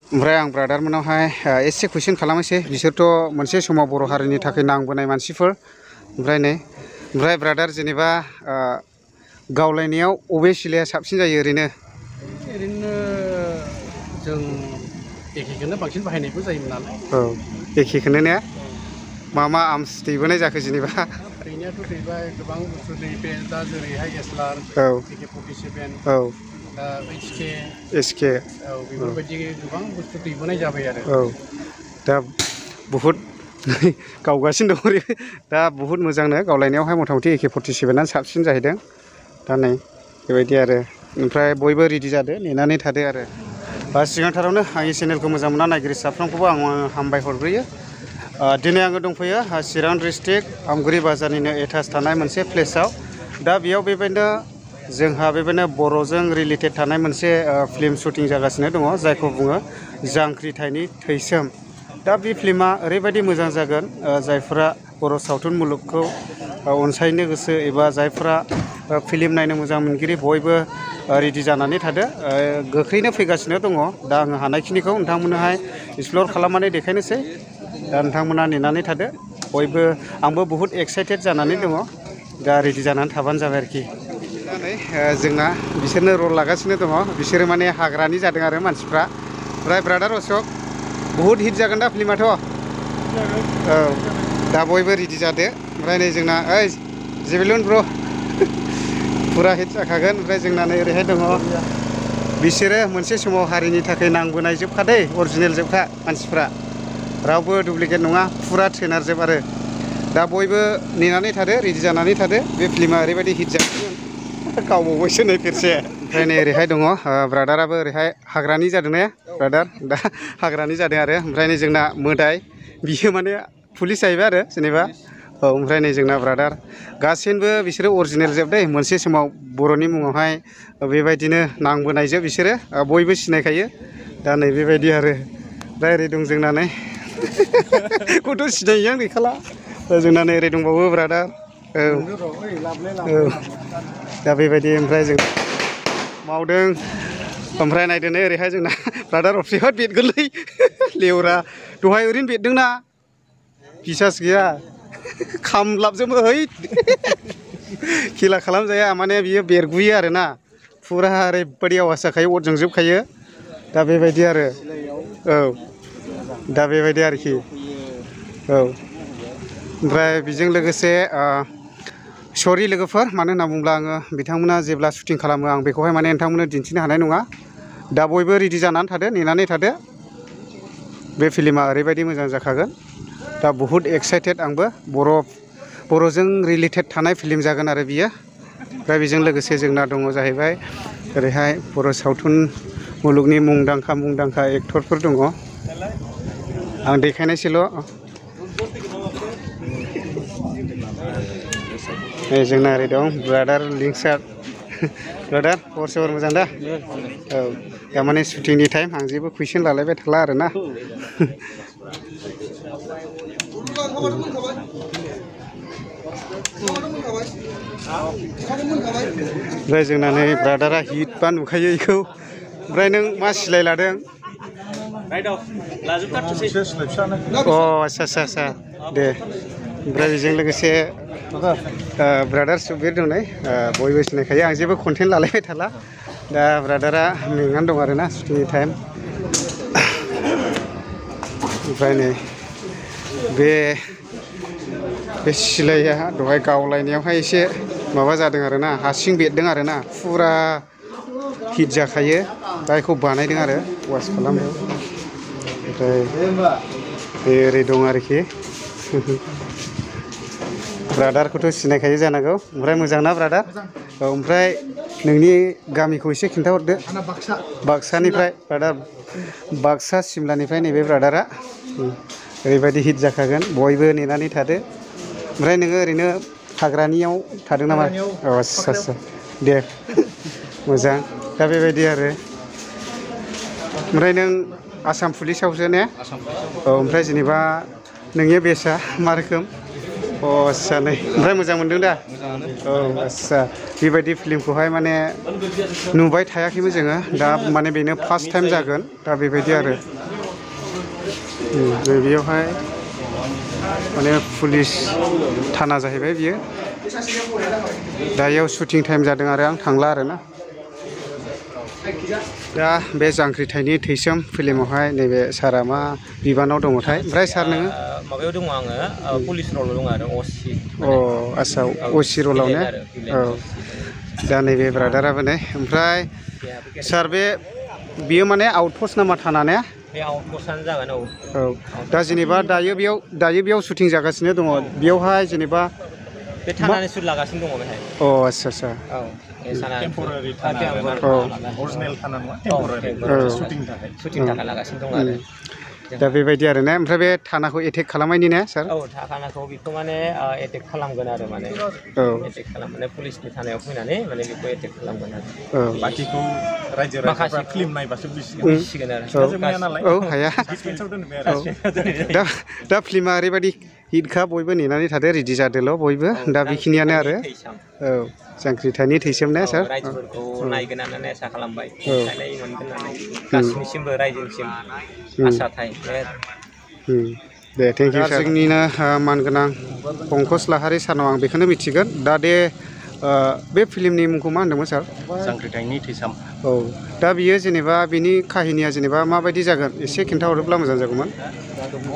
ओमफ्राय आं ब्रादार मोनावहाय एसे कुइसन खालामनोसै बिसोरथ' मोनसे समाव बर' हारिनि थाखाय नांबोनाय मानसिफोर ओमफ्राय ब्रादार जेनेबा गावलायनायाव अबे सिलाया साबसिन जायो ओरैनो जों एखेखौनो बांसिन बाहायनायबो जायोमोन नालाय औ एखेखौनो ने मा आर्म्स दैबोनाय जाखो जेनेबा दैनायाथ' दैबाय गोबां बुस्थु दैबाय दा जेरैहाय एसलार औ AK-47 औ दा SK औ बेफोरबायदि गोबां बुस्थु दैबोनाय जाबाय आरो औ दा बहुद गावगासिनो दं दा बहुद मोजांनो गावलायनायावहाय मथा मथि AK-47 साबसिन जाहैदों दा नै बेबायदि आरो ओमफ्राय बयबो रेडि जादो नेनानै थादो आरो सिगांथारावनो आंनि चेनेलखौ मोजां मोना नायगिरि साफ्रोमखौबो आं हामबाय हरग्रोयो दिनै आङो दंफैयो चिरां डिस्ट्रिक्ट आमगुरि बाजारनिनो एटाच थानाय मोनसे प्लेसआव दा बेयाव बेबायदिनो जोंहा बेबायदिनो बर'जों रिलेटेड थानाय मोनसे फिल्म शुटिं जागासिनो दङ जायखौ बुङो जांख्रिथायनि थैसोम दा बे फिल्मा ओरैबायदि मोजां जागोन जायफोरा बर' सावथुन मुलुगखौ अनसायनो गोसो एबा जायफोरा फिल्म नायनो मोजां मोनगिरि बयबो रेडि जानानै थादो गोख्रैनो फैगासिनो दङ दा आङो हानायखिनिखौ नोंथांमोननोहाय एक्सप्लर खालामनानै देखायनोसै दा नोंथांमोना नेनानै थादो बयबो आंबो बहुद एक्साइटेड जानानै दङ दा रेडि जानानै थाबानो जाबाय आरोखि दा नै जोंना बिसोरनो रल लागासिनो दङ बिसोरो माने हाग्रानि जादों आरो मानसिफ्रा ओमफ्राय ब्रादार अशक बहुद हिट जागोन दा फिल्माथ' औ दा बयबो रेडि जादो ओमफ्राय नै जोंना ओइ जेबेलुन ब्र फुरा हिट जाखागोन ओमफ्राय जोंना नै ओरैहाय दङ बिसोरो मोनसे समाव हारिनि थाखाय नांबोनाय जोबखा दै अरिजिनेल जोबखा मानसिफ्रा रावबो डुप्लिकेट नङा फुरा ट्रेनार जोब आरो दा बयबो नेनानै थादो रेडि जानानै थादो बे फिल्मा ओरैबायदि हिट जागोन गावबावबायसो नै फेरसे ओमफ्राय नै ओरैहाय दङ ब्रादाराबो ओरैहाय हाग्रानि जादों ने ब्रादार दा हाग्रानि जादों आरो ओमफ्राय नै जोंना मोदाय बियो माने पुलिस जाहैबाय आरो जेनेबा औ ओमफ्राय नै जोंना ब्रादार गासैबो बिसोरो अरिजिनेल जोब दै मोनसे समाव बर'नि मुङावहाय बेबायदिनो नांबोनायजोब बिसोरो बयबो सिनायखायो दा नै बेबायदि आरो दा ओरै दं जोंना नै गथ' सिनायियानो गैखाला जोंना नै ओरै दंबावो ब्रादार औ दा बेबायदि ओमफ्राय जों मावदों ओमफ्राय नायदो नै ओरैहाय जोंना ब्रादार अफिसाव बेदगोनलै लेवरा दहाय ओरैनो बेददोंना बिसास गैया खामलाबजोबो है खेला खालामजाया माने बियो बेरगुयो आरोना फुरा ओरैबायदि आवाज जाखायो अरजोंजोबखायो दा बेबायदि आरो औ दा बेबायदि आरोखि औ ओमफ्राय बेजों लोगोसे सरि लोगोफोर मानो होनना बुङोब्ला आङो बिथांमोना जेब्ला शुटिं खालामो आं बेखौहाय माने नोंथांमोननो दिन्थिनो हानाय नङा दा बयबो रेडि जानानै थादो नेनानै थादो बे फिल्मा ओरैबायदि मोजां जाखागोन दा बहुद एक्साइटेड आंबो बर'जों रिलेटेड थानाय फिल्म जागोन आरो बियो ओमफ्राय बेजों लोगोसे जोंना दङ जाहैबाय ओरैहाय बर' सावथुन मुलुगनि मुंदांखा एक्टरफोर दङ आं देखायनायसैल' जोंना ओरै दं ब्रादार लिंसार ब्रादार खबर सबर मोजां दा औ थारमाने शुटिंनि टाइम आं जेबो कुइसन लालायबाय थाला आरोना ओमफ्राय जोंना नै ब्रादारा हिट बा नुखायो बेखौ ओमफ्राय नों मा सिलाय लादों अ आच्छा दे ओमफ्राय बेजों लोगोसे ब्रादार सुबिर दं नै बयबो सिनायखायो आं जेबो कन्टेन्ट लालायबाय थाला दा ब्रादारा मेंनानै दं आरोना शुटिंनि टाइम ओमफ्राय नै बे सिलाया दहाय गावलायनायावहाय एसे माबा जादों आरोना हारसिं बेरदों आरोना फुरा हिट जाखायो दा बेखौ बानायदों आरो वास खालामदों ओमफ्राय बे ओरै दं आरोखि ब्रादारखौथ' सिनायखायो जानांगौ ओमफ्राय मोजां ना ब्रादार औ ओमफ्राय नोंनि गामिखौ एसे खिन्थाहरदो बाक्सानिफ्राय ब्रादार बाक्सा सिमलानिफ्राय नैबे ब्रादारा ओरैबायदि हिट जाखागोन बयबो नेनानै थादो ओमफ्राय नोङो ओरैनो हाग्रानियाव थादों नामा औ आच्छा दे मोजां दा बेबायदि आरो ओमफ्राय नों आसाम पुलिसावसो ने औ ओमफ्राय जेनेबा नोंनि बेसआ मा रोखोम अ आस्सा नै ओमफ्राय मोजां मोनदों दा औ आस्सा बेबायदि फिल्मखौहाय माने नुबाय थायाखैमोन जोङो दा माने बेनो फार्स्ट टाइम जागोन दा बेबायदि आरो बेयावहाय माने पुलिस थाना जाहैबाय बियो दायाव शुटिं टाइम जादों आरो आं थांला आरोना दा बे जांख्रिथायनि थैसोम फिल्मावहाय नैबे सारा मा बिबानाव दङथाय ओमफ्राय सार नोङो माबायाव दङ आङो पुलिस रलाव दङ आरो असि अ आस्सा असि रलाव ने औ दा नैबे ब्रादाराबो ने ओमफ्राय सार बियो माने आउटपस्ट नामा थाना ने बे आउटपस्टआनो जागोन औ दा जेनेबा दायो बेयाव शुटिं जागासिनो दङ बेयावहाय जेनेबा बे थानानि सुट लागासिनो दङ बेहाय अ आस्सा आस्सा औ टेम्परारि थाना अरिजिनेल थाना नङा टेम्परारि शुटिं थाखाय लागासिनो दं आरो दा बेबायदि आरो ने ओमफ्राय बे थानाखौ एटेक खालामनायनि ने सार औ थानाखौ बेखौ माने एटेक खालामगोन आरो माने औ एटेक खालामनानै पुलिसनि थानायाव फैनानै माने बेखौ एटेक खालामगोन आरो औ बाखिखौ रायजो राजाफ्रा फिल्म नायबासो बुजिसिगोन आरो औ हाया दा फिल्मा ओरैबायदि हिटखा बयबो नेनानै थादो रेडि जादोल' बयबो दा बेखिनियानो आरो औ जांख्रिथायनि थैसोम ने सार रायजोफोरखौ नायगोन होननानै आसा खालामबाय अनसायनाय मोनगोन होननानै गासिनिसिमबो रायजोनिसिम आसा थायो दे थेंक इउ सार जोंनिनो मानगोनां पंकज लाहारि सारनाव आं बेखौनो मिथिगोन दा बे फिल्मनि मुंखौ मा होनदोंमोन सार जांख्रिथायनि थैसाम औ दा बियो जेनेबा बिनि काहिनिया जेनेबा माबायदि जागोन एसे खिन्थाहरोब्ला मोजां जागौमोन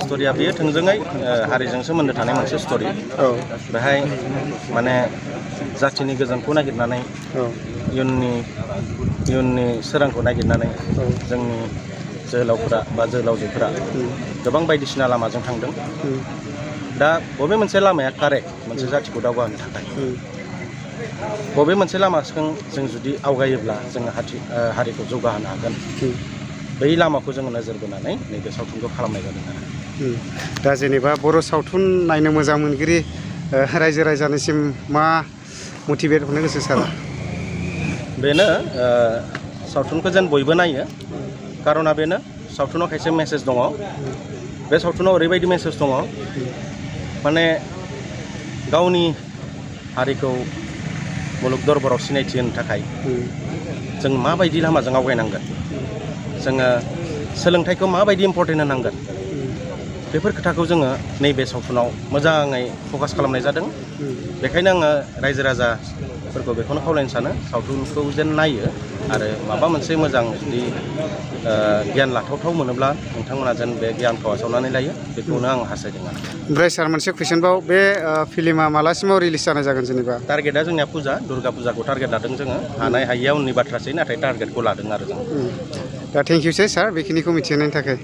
स्ट'रिया बेयो थोंजोङै हारिजों सोमोन्दो थानाय मोनसे स्ट'रि औ बेहाय माने जाथिनि गोजोनखौ नागिरनानै इयुननि सोरांखौ नागिरनानै जोंनि जोहोलावफोरा बा जोहोलावजोफोरा गोबां बायदिसिना लामाजों थांदों दा बबे मोनसे लामाया कारेक्ट मोनसे जाथिखौ दावगाहोनो थाखाय बबे मोनसे लामाजों जों जुदि आवगायोब्ला जोङो हारिखौ जौगाहोनो हागोन बै लामाखौ जोङो नोजोर बोनानै नैबे सावथुनखौ खालामनाय जादों आरो दा जेनेबा बर' सावथुन नायनो मोजां मोनगिरि रायजो राजानिसिम मा मटिभेट हरनो गोसो सारा बेनो सावथुनखौ जेन बयबो नायो कारना बेनो सावथुनाव खायसे मेसेज दङ बे सावथुनाव ओरैबायदि मेसेज दङ माने गावनि हारिखौ मुलुग दरबाराव सिनायथि होनो थाखाय जों माबायदि लामाजों आवगायनांगोन जोङो सोलोंथाइखौ माबायदि इम्परटेन्ट होनांगोन बेफोर खोथाखौ जोङो नैबे सावथुनाव मोजाङै फकास खालामनाय जादों बेखायनो आङो रायजो राजाफोरखौ बेखौनो खावलायनो सानो सावथुनखौ जेन नायो आरो माबा मोनसे मोजां जुदि गियान लाथावथाव मोनोब्ला नोंथांमोना जेन बे गियानखौ आजावनानै लायो बेखौनो आं हास्थायदों आरो ओमफ्राय सार मोनसे कुइसनबाव बे फिल्मा मालासिमाव रिलिज जानाय जागोन जेनेबा टारगेटआ जोंनिया दुर्गा फुजाखौ टारगेट लादों जोङो हानाय हायिया उननि बाथ्रासै नाथाय टारगेटखौ लादों आरो जों दा थेंक इउ सार बेखिनिखौ मिथिहोनायनि थाखाय